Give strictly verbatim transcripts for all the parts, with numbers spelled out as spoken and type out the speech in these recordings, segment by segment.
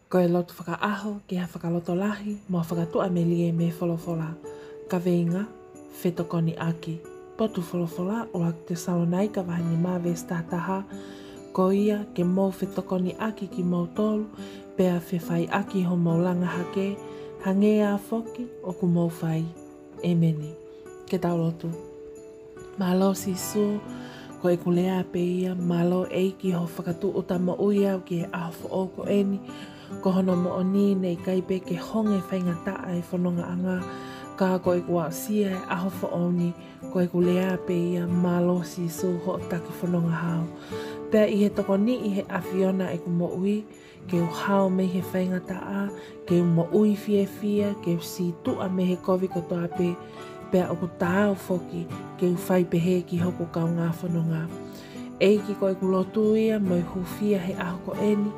Ko e lotu fakaʻaho ki ha fakalotolahi mo ha fakatuʻamelie mei he folofola. Kaveinga: Fetokoniʻaki. Potu folofola: ʻUluaki Tesalonaika vahe nima veesi taha taha. Ko ia ke mou fetokoniʻaki kimoutolu, pea fefaiʻaki homou langa hake, hangē ā foki ʻoku mou fai. ʻEmeni. Ke tau lotu. Mālō Sīsū, ko ʻeku lea pē ia, mālō ʻEiki hoʻo fakatūʻuta moʻui au ki he ʻaho foʻou ko eni. Ko hono moʻoni naʻe ʻikai pē ke honge faingataʻa e fonongaʻanga, ka ko ʻeku aʻusia e ʻaho foʻou ni, ko ʻeku lea pē ia, mālō Sīsū hoʻo taki fononga hao. Pea ʻi he tokoniʻi ʻe he ʻAfiona ʻeku moʻui, ke u hao mei he faingataʻa, ke u moʻui fiefia, ke u sītuʻa mei he kovi kotoa pē, pea ʻoku taau foki ke u fai pehē ki hoku kaungā fononga. ʻEiki, ko ʻeku lotu ia mo e hūfia he ʻaho ko eni,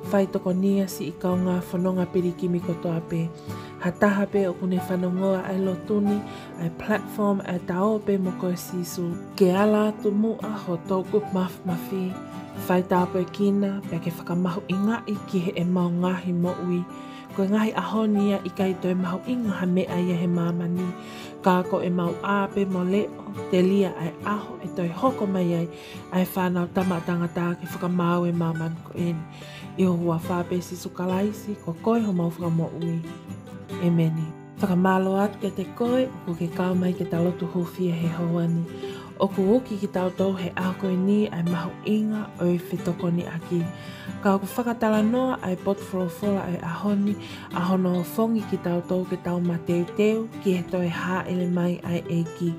fai tokonia siʻi kaungā fononga pilikimi kotoa pē. Ha taha pē ʻoku ne fanongoa ʻa e lotu ni, ʻa e platform ʻa e Ta Ō Pē Mo Koe Sīsū, ke ala atu muʻa hoʻo toʻukupu māfimafi, fai tāpuekina, pea ke fakamahuʻingaʻi ki heʻemau ngaahi moʻui. Ko e ngaahi ʻaho ni ia ʻikai toe mahuʻinga ha meʻa ia he māmani, ka ko ʻemau ʻā pē mo leʻo, telia ʻa e ʻaho ʻe toe hoko mai ai ʻa e Fānautama ʻa Tangata ke fakamaau e māmani ko eni. ʻI ho huafa pē Sīsū Kalaisi, ko koe homau Fakamoʻui. ʻEmeni. Fakamālō atu kiate koe ʻoku ke kau mai ke ta lotu hūfia he houa ni. ʻOku uki kitautolu he ʻaho ko eni ʻa e mahuʻinga ʻo e fetokoniʻaki. Ka ʻoku fakatalanoa ʻa e potu folofola ʻo e ʻaho ni ʻa hono ʻofongi kitautolu ke tau mateuteu ki he toe hāʻele mai ʻa e ʻEiki.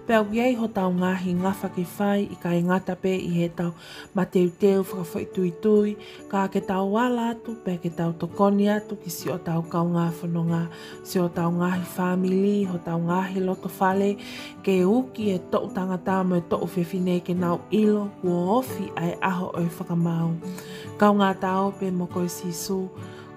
Pea ʻoku ʻi ai hotau ngaahi ngafa ke fai, ʻikai ngata pē ʻi heʻetau mateuteu fakafoʻituitui, ka ke tau ala atu pea ke tau tokoni atu ki siʻotau kaungā fononga, siʻotau ngaahi fāmili, hotau ngaahi loto fale, ke uki e toʻu tangata mo e toʻu fefine ke nau ʻilo kuo ofi ʻa e ʻaho ʻo e fakamaau. Kaungā Ta Ō Pē Mo Koe Sīsū,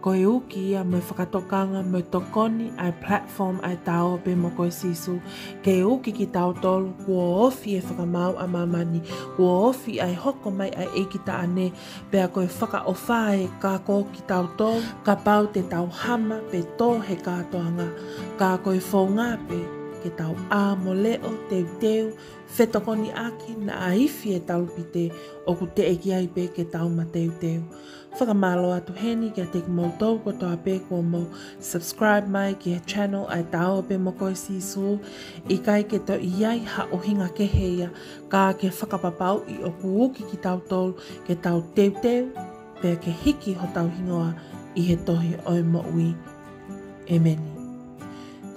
ko e uki ia mo e fakatokanga mo e tokoni ʻa e platform ʻa e Ta Ō Pē Mo Koe Sīsū, ke uki kitautolu kuo ofi e fakamaau ʻa māmani, kuo ofi ʻa e hoko mai ʻa e ʻEiki Taʻane, pea ko e fakaʻofa ē ka ko kitautolu, kapau te tau hama pe tō he kātoanga, ka ko e founga pē ke tau ʻā mo leʻo, teuteu, fetokoniʻaki, naʻa ifi e talupite, ʻoku teʻeki ai pē ke tau mateuteu. Fakamālō atu heni kiate kimoutolu kotoa pē kuo mou subscribe mai ki he channel ʻa e Ta Ō Pē Mo Koe Sīsū, ʻikai ke toe ʻi ai ha ʻuhinga kehe ia, ka ke fakapapauʻi ʻoku uki kitautolu ke tau teuteu, pea ke hiki hotau hingoa ʻi he tohi ʻo e moʻui. ʻEmeni.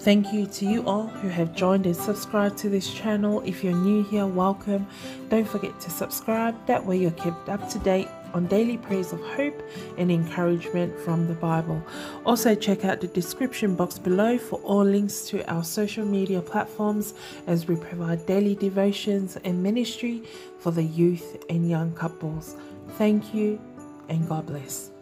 Thank you to you all who have joined and subscribed to this channel. If you're new here, welcome. Don't forget to subscribe. That way you're kept up to date on daily prayers of hope and encouragement from the Bible. Also, check out the description box below for all links to our social media platforms as we provide daily devotions and ministry for the youth and young couples. Thank you and God bless.